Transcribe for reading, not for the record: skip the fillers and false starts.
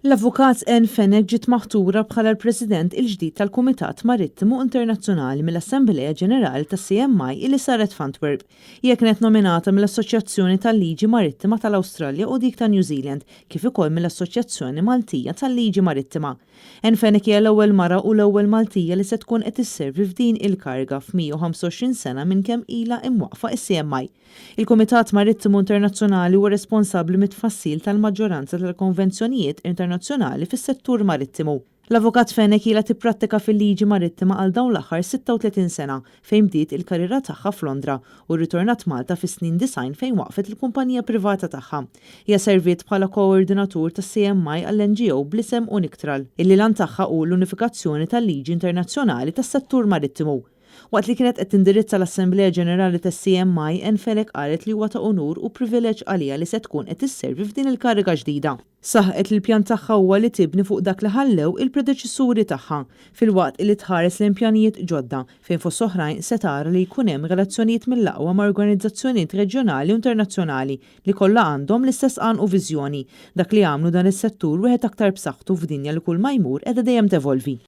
L-Avukat Ann Fenech ġiet maħtura bħala l-President il-ġdid tal-Kumitat Marittimu Internazzjonali mill-Assemblea Ġenerali tas-CMI illi saret f'Antwerp. Hija kienet nominata mill-Assoċjazzjoni tal-Liġi Marittima tal-Awstralja u dik ta' New Zealand, kif ukoll mill-Assoċjazzjoni Maltija tal-Liġi Marittima. Ann Fenech hija l-ewwel mara u l-ewwel Maltija li se tkun qed isservi f'din il-kariga f'125 sena minn kemm ilha imwaqqfa s-CMI. Il-Kumitat Marittimu Internazzjonali huwa responsabbli mit-tfassil tal-maġġoranza tal-konvenzjonijiet internazzjonali fis-settur marittimu. L-Avukat Fenech ilha tipprattika fil-liġi marittima għal dawn l-aħħar 36 sena fejn bdiet il-karriera tagħha f'Londra u rritornat Malta fis-snin 90 fejn waqqfet il-kumpanija privata tagħha. Hija serviet bħala koordinatur tas-CMI għall-NGO bl-isem Unictral, illi l-għan tagħha hu l-unifikazzjoni tal-liġi internazzjonali tas-settur marittimu. Waqt li kienet qed tindirizza l-Assemblea Ġenerali tas-CMI, Ann Fenech qalet li huwa ta' unur u privileġġ għaliha li se tkun qed isservi f'din il-kariga ġdida. Saħqet li l-pjan tagħha huwa li tibni fuq dak li ħallew il-predeċessuri tagħha, filwaqt li tħares lejn pjanijiet ġodda, fejn fost oħrajn se tara li jkun hemm relazzjonijiet mill-aqwa ma' organizzazzjonijiet reġjonali u internazzjonali li kollha għandhom l-istess għan u viżjoni, dak li jagħmlu dan is-settur wieħed aktar b'saħħtu f'dinja li kulma jmur qiegħda dejjem tevolvi.